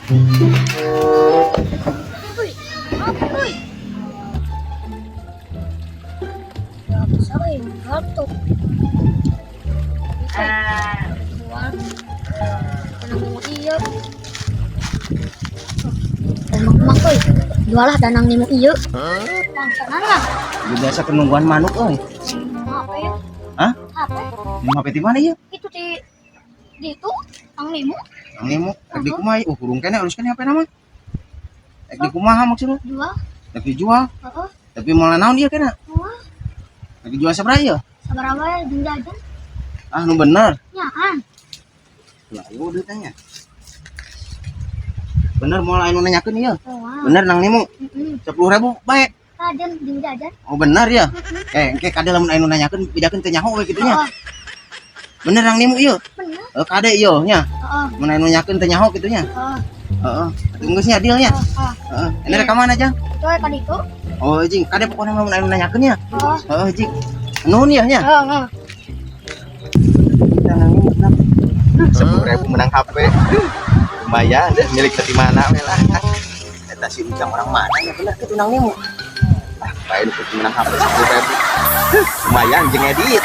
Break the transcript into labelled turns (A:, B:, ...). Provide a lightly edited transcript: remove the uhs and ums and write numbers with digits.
A: Uy, apa uy? Grabe sa akin, laptop. Dua. Tanang nimo iya. Oh, mang uy. Dua lah danang nimo iya. Bangsa lah.
B: Biasa penungguan manuk euy.
A: Apa ya?
B: Hah?
A: Apa?
B: Ini HP di mana ya?
A: Itu di itu ang nimo.
B: Ang nemo, rek di kumaha? Oh, hurung keneh alus keneh HP nama. Rek di kumaha maksudnya?
A: Dua.
B: Rek dijual.
A: Heeh.
B: Tapi mau naon ieu kena?
A: Wah,
B: Rek dijual sabaraha ieu?
A: Sabaraha wae jeung jajan.
B: Ah, nu bener.
A: Nyaan.
B: Lah, ayo duitnya. Bener mau anu nanyakeun ieu.
A: Wah.
B: Bener nang nemo.
A: Heeh.
B: 10.000 bae.
A: Jajan jeung jajan.
B: Oh, bener ya. Eh, engke kade lamun anu nanyakeun bejakeun teu nyaho we kitu nya.
A: Heeh.
B: Bener nang nemo ieu.
A: Bener.
B: Eh, kade ieu nya.
A: Heeh.
B: Mun anu nanyakeun teu nyaho kitu nya.
A: Heeh.
B: Heeh. Atuh geus nya deal nya.
A: Heeh.
B: Heeh. Ini rek ka mana, Jang?
A: Itu we ka ditu.
B: Oh, jing, kade pokoknya lamun anu nanyakeun nya.
A: Heeh.
B: Heeh, jing. Nuhun ya nya.
A: Heeh.
B: Kita nang nemo menang. 10.000 menang HP. Lumayan deh, milik dari mana we lah. Eta si Ujang orang mana ya bener kitu nang nemo. Ah, bae nu menang HP 10.000. Lumayan jeung edit.